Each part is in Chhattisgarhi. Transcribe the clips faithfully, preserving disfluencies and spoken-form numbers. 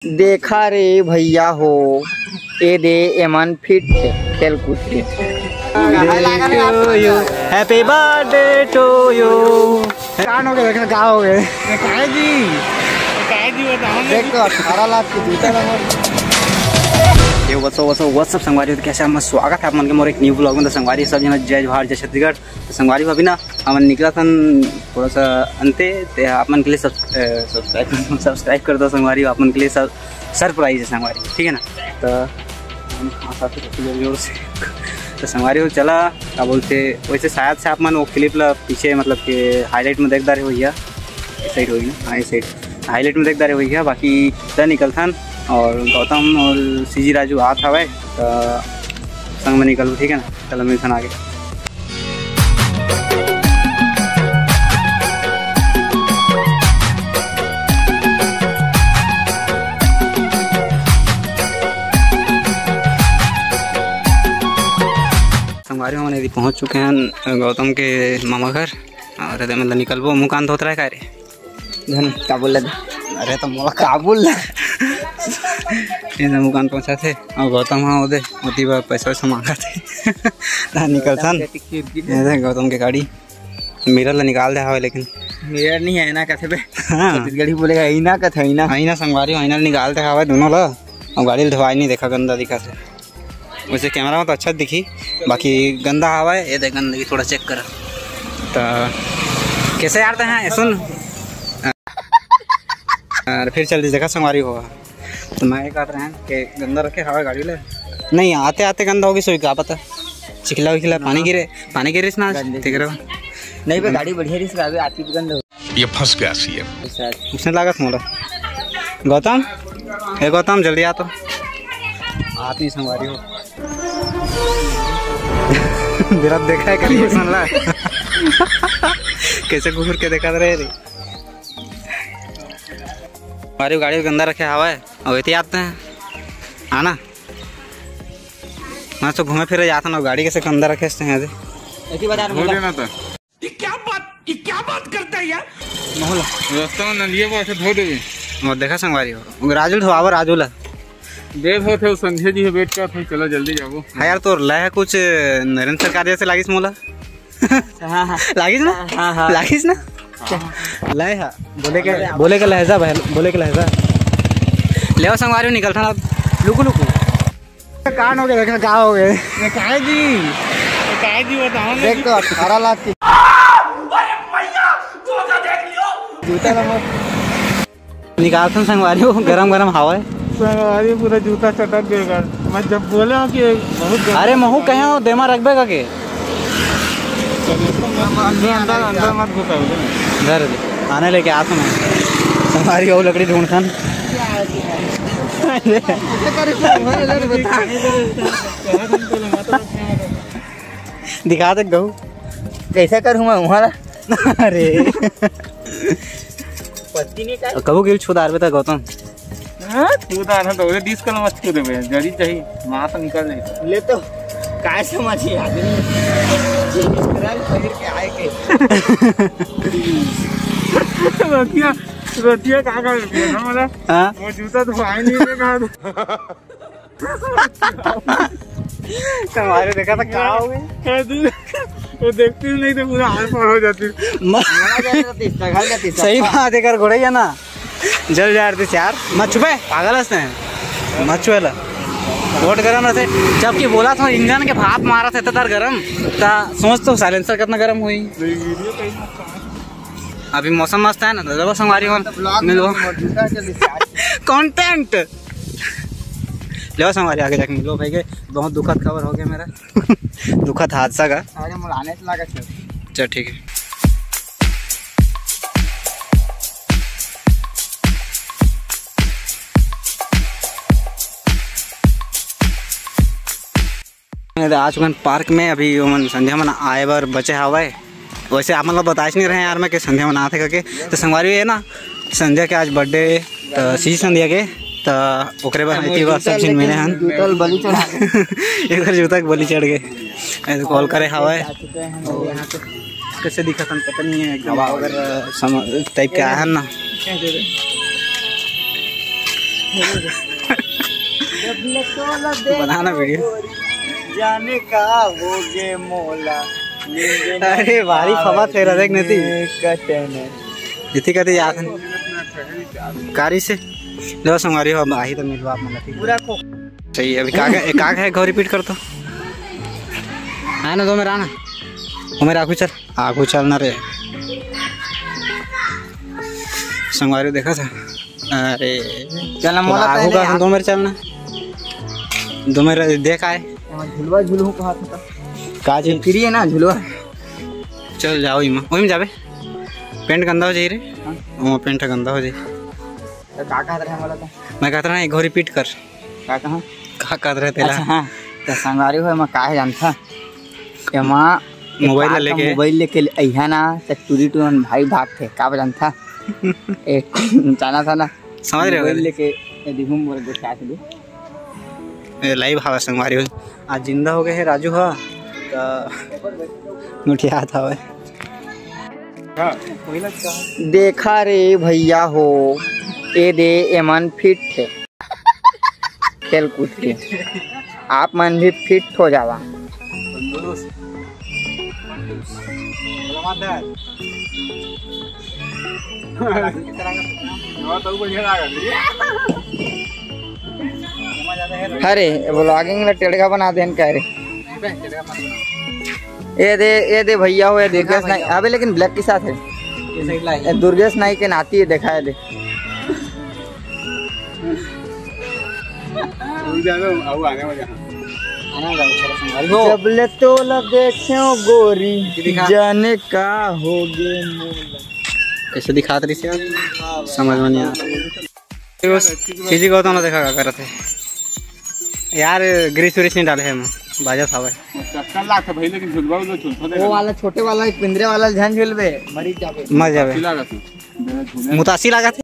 देखा रे भैया हो, ए दे एमन फिट खेल कूद के। Happy birthday to you। कान हो गए, देखना क्या हो गए। काहे जी? काहे जी बताओ ना। देख तो अठारह लाख की जूता लगा। Yo, what's up, what's up, what's up, संगवारी हो? तो कैसे आप मन? स्वागत है आप मन के मोर एक न्यू व्लॉग में। तो संगवारी सब जना जय जोहार, जय छत्तीसगढ़। तो संगवारी हो अभी ना हमन निकलत हन थोड़ा सा अंते, ते आप मन के लिए सब्स-, अ, सब्सक्राइब कर, सब्सक्राइब कर दो संगवारी हो, आप मन के लिए सर-, सरप्राइज है संगवारी, ठीक है ना? तो हम हाँ, साथ में जोर जोर से। तो संगवारी हो चला, क्या बोलते, वैसे शायद से आप मन वो क्लिप ला पीछे मतलब कि हाईलाइट में देख डारे हो भैया, इस साइड होई ना, हाँ, इस साइड हाईलाइट में देख डारे हो भैया। बाकी चल निकलथन और गौतम और सीजी राजू आत हवय, तो संग में निकलू, ठीक है ना? चलो मिलथन आगे। संगवारी हो, हमन यदि पहुंच चुके हैं गौतम के मामा घर और एदे मतलब निकलबो। मुँह कान धोत रहे का रे? धन का बोल लगा? अरे तो मोला का बोल लगा? ये तो मुँह कान पहुंचा थे और गौतम हाँ ओदे ओती बार पैसा वैसा मांगा थे। ना निकलथन। ये देख गौतम के गाड़ी, मिरर ला निकाल दे हवे लेकिन। मिरर नहीं है ना कथे बे। हाँ। छत्तीसगढ़ी बोलेगा, "आईना कथे, आईना।" आईना संगवारी, आईना निकाल दे हवे दोनों ला। अब गाड़ी ला धोवाई नहीं, देखा गंदा दिखा थे। वैसे कैमरा में तो अच्छा दिखी, बाकी गंदा हवा है। ये देख गंदगी थोड़ा चेक करा। तो कैसे यार ते हैं सुन। और फिर चल दी देखा संगवारी होगा। तो मैं ये कहत रहे हैं कि गंदा रखे हवा गाड़ी ले। नहीं, आते आते गंदा होगी, सोई का पता। चिखला उखला पानी गिरे, पानी गिरे ना आज, गंदगी। ठीक रहो। नहीं बे, गाड़ी बढ़िया रही, आगे आती भी गंदा हो। ये फंस गया सीएम। उसने लागत मोला। गौतम, ए गौतम, जल्दी आ तो। आप नहीं संगवारी हो। मेरा देखा है कभी सुन ला। कैसे घूर के देखा रहे रे। अरे गाड़ी गंदा रखे हवा है, अब इतने आते हैं। आना। मैं तो घूमे फिरे जाता ना, गाड़ी कैसे गंदा रखे हैं। ऐसी बाजार में बोले ना तो। ये क्या बात, ये क्या बात करता है यार? मोहला। रास्ता में नलिया पर ऐसे धो देवे। वो देखा संगवारी हो, राजू ढोआवर राजू ला। देर होत हे, संध्या जी हे, वेट करत हे, चलो जल्दी जाबो। हाँ यार, तोर लय कुछ नरेंद्र सरकार जैसे लागिस मोला। हाँ, हाँ। लागिस ना? हाँ, हाँ। लागिस ना? लय हा। बोले के, बोले के लहजा भाई, बोले के लहजा। लेवा संगवारी निकलता ना अब। लुकु लुकु। कान हो गए, देखना क्या हो गए। ये काहे जी? ये काहे जी बताओ ना देख जी। तो अठारह लाख की। जूता नंबर। निकालथन संगवारी हो, गरम गरम हवा है। संगवारी पूरा जूता चटक गए कर। मैं जब बोले हूँ कि बहुत गरम अरे महू कहे हो, देमा रखबे का के? अंदर, अंदर, अंदर मत घुसाओ। धर दे, आने लेके आ तुम। संगवारी हो लकड़ी ढूंढथन। दिखा दे गहू। कैसे करूँ मैं वहाँ? अरे। पत्ती नहीं काट। कबू गिल छुदार बे त गौतम। हाँ, छुदार है तो उधर डिस्को में छू देबे, जरी चाही, मांस निकल जाए। ले तो, काय समझी आदमी? जीन्स पैंट पहिर के आए के। रतिया, रतिया का कर दिया ना, मतलब, हाँ? वो जूता तो आए नहीं, देखा। तुम्हारे देखा था क्या हो गई? वो देखती नहीं तो पूरा हाल पर हो जाती। म- सही बात है, कर गोड़े है ना, जल जा रहे थे यार। मत छुपे, पागल हंसते हैं, मत छुएला। वोट गरम रहते, जबकि बोला था इंजन के भाप मारा था इतना गरम, ता सोच तो साइलेंसर कितना गरम हुई। अभी मौसम मस्त है ना, तो चलो संगवारी हो, मिलो। कंटेंट। लो संगवारी, आगे जाके मिलो भाई के। बहुत दुखद खबर हो गया मेरा। दुखद हादसा का। अरे, मोला आने से लगा चल। चल, ठीक है। आ चुकन पार्क में, अभी ओमन संध्या मन आए बर बचे हवय। वैसे आप मन ला बताइस नहीं रहे यार मैं कि संध्या मन आथे करके। तो संगवारी है ना, संध्या के आज बर्थडे, तो सी संध्या के, तो ओकरे बर हम इतनी बार सब झिन मिले हन। जूता ल बलि चढ़ा दे। एक बार जूता के बलि चढ़ गए। ऐसे कॉल करे हवय। कैसे दिखत हन पता नहीं है, एकदम अगर सम-, टाइप के आए हन ना। बनाना वीडियो। जाने का होगे मोला। अरे भारी फवा तेरा देख नती। कटन। इतनी कती याद है। कारी से। लो संगवारी हो, अब आही तो मिलवा आप मन ला, ठीक है? पूरा को। सही है, अभी का का, का का है, एक और रिपीट कर तो। आना दो मेरा, आना। वो मेरा आगू चल, आगू चल ना रे। संगवारी देखा था। अरे चल ना, मोला आगू पहले का आप दो मेरे चलना। दो मेरे देख आए। हाँ, झुलवा झुलहूँ कहा था। का जी? फ्री है ना झुलवा? चल जाओ इमा, वही में जाबे। पेंट गंदा हो जाई रे। हाँ। वो पेंट गंदा हो जाई। तो का कहत रहे मोला तो? मैं कहत रहा एक घोरी पीट कर। का कहा? का कहत रहे तेला? अच्छा, हाँ। तो संगवारी हो, मैं काहे जानता? एमा मोबाइल ला लेके। मोबाइल लेके अइहा ना, तो टूरी टूरन भाई भागथे, का जानता? एक जाना था ना। समझ रहे हो? मोबाइल लेके, ए, दिखूं मोर गोठियात ले। ए, लाइव हवा संगवारी हो। आज जिंदा हो गए है राजू हा, तो गोठियात हवे। देखा रे भैया हो, ए दे एमन फिट है खेल कूद के, आप मन भी फिट हो जावा। अरे व्लॉगिंग ला टेढ़ा बना देन का रे। ये दे, ये दे भैया हो, ये दुर्गेश नाई। अबे लेकिन ब्लैक के साथ है। ये दुर्गेश नाई के नाती है, देखा है दे। जब ले तोला देखे गोरी, जाने का हो गे मोला। कैसे दिखात रही से? समझ में नहीं आ। सीजी गौतम ला देखा का करत है यार, ग्रीस व्रीस नहीं डाले है, हम बाजा था भाई। चक्कर लागत भाई, लेकिन झुलवा उलवा झुलता वो वाला छोटे वाला, एक पिंजरे वाला झन झुलबे, मरी जाबे। मर जाबे। मुतासी लागत है।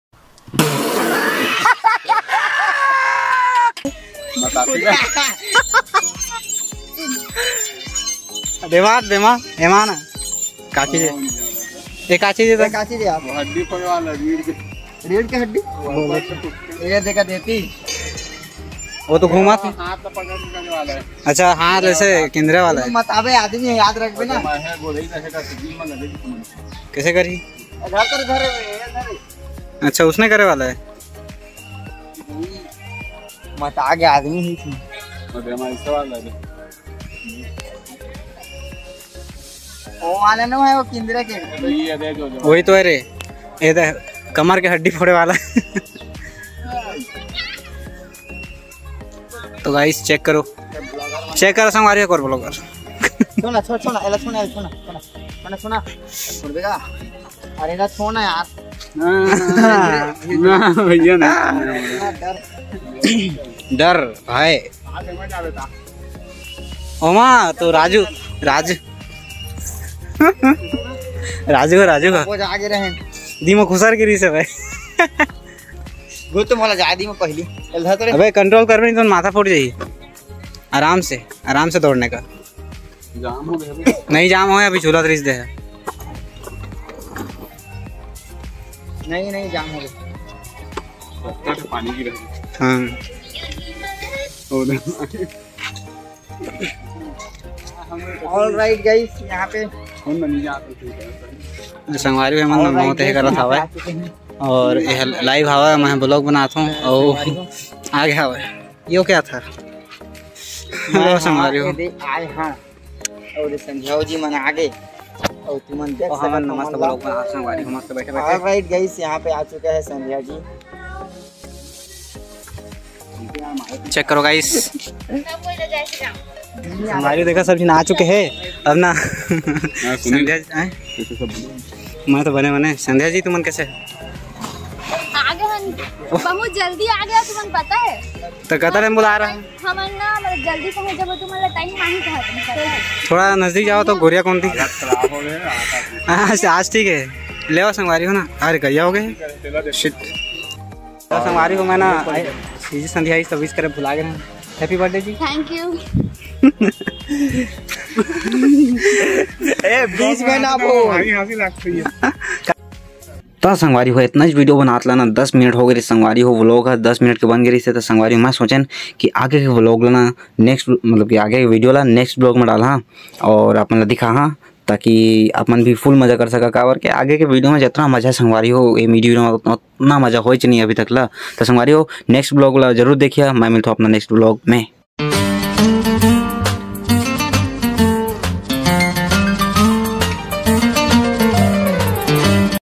देवा, देवा, एमा ना। का चीज है? ये का चीज है? ये का चीज है आप? वो हड्डी पड़े वाला, रीढ़ के। रीढ़ के हड्डी? ये देखा देती। वो तो घूमा था। हाथ तो पकड़ के करने वाला है। अच्छा, हाथ ऐसे किंदरे वाला है। मत आबे, आदमी है, याद रखबे ना। मैं है, वो नहीं रखेगा, तो दिल में लगेगी तुम। कैसे करी? घर कर, घर है, घर है। अच्छा, उसने करे वाला है। मत आगे आदमी ही थी। और हमारे सवाल है। वो वाला ना है, वो किंदरा के। ये दे जो, जो। वही तो है रे, ये दे, कमर के हड्डी फोड़े वाला। तो गाइस चेक करो, चेक करो संगवारी, एक और ब्लॉगर। सुना, सुना, सुना, एला सुना, एला सुना, सुना, सुना, सुना, छोड़ देगा। अरे ना, छोड़ ना यार। ना, ना, भैया ना। डर। डर भाई। ओमा तो राजू, राजू, राजू का, राजू का। वो जा आगे रहे। दिमाग खुसर गिरी से भाई। गो तो मोला जाए दी मैं पहली। चल धर तो रे। अबे कंट्रोल कर, नहीं तो माथा फूट जाई। आराम से, आराम से दौड़ने का। जाम हो गया भाई। नहीं जाम हो, अभी झूला तरीस दे है। नहीं, नहीं, जाम हो गया। पत्थर से पानी गिरा। हाँ। ओ, ऑल राइट गाइस, यहाँ पे कौन बनी जा आप? संगवारी भाई मन बहुत है करत हवा। और ये लाइव हवा, मैं ब्लॉग बनाता हूँ और आ गया हवा। यो क्या था? मैं संगवारी हूँ। आए हाँ। और संध्या जी मन आगे। और तुमन देख सकत हो, मस्त ब्लॉग बना संगवारी हूँ, मस्त बैठे बैठे। ऑल राइट गाइस, यहाँ पे आ चुका है संध्या जी। चेक करो गाइस, हमारे देखा सब झन आ चुके हैं। अब ना हाँ, सुनील। संध्या जी, हैं? मैं तो बने बने। संध्या जी तुमन कैसे? आगे हम बहुत जल्दी आ गया, तुमन पता है। तो कतर हम बुला रहा है। हमन ना, मतलब, जल्दी पहुंच जाबो, तुमन ला टाइम नहीं था, तुम पता है। थोड़ा नजदीक जाओ तो गोरिया कौन थी? हालत खराब हो गए, हालत खराब। हाँ, आज, आज ठीक है। लेवा संगवारी हो ना, अरे गया हो गए। शिट। तो संगवारी हो, मैं ना सीजी संध्या इस विश करे भुला गए हैं। हैप्पी बर्थडे जी। Thank you. ए, बीच में ना बोल। भारी हंसी लगती है। त संगवारी हो, इतना वीडियो बनात ला ना दस मिनट हो गए रहिस संगवारी हो, व्लॉग ह दस मिनट के बन गए रहिस। त संगवारी हो, मैं सोचेन कि आगे के व्लॉग ला ना नेक्स्ट, मतलब कि आगे के वीडियो ला नेक्स्ट व्लॉग में डालहा और अपन ला दिखाहा, ताकि अपन भी फुल मजा कर सका। काबर के आगे के वीडियो में जितना मजा संगवारी हो, ये वीडियो में उतना, उतना मजा होइच नहीं अभी तक ला। त संगवारी हो, नेक्स्ट व्लॉग ला जरूर देखिया। मैं मिलता हूँ अपना नेक्स्ट व्लॉग में।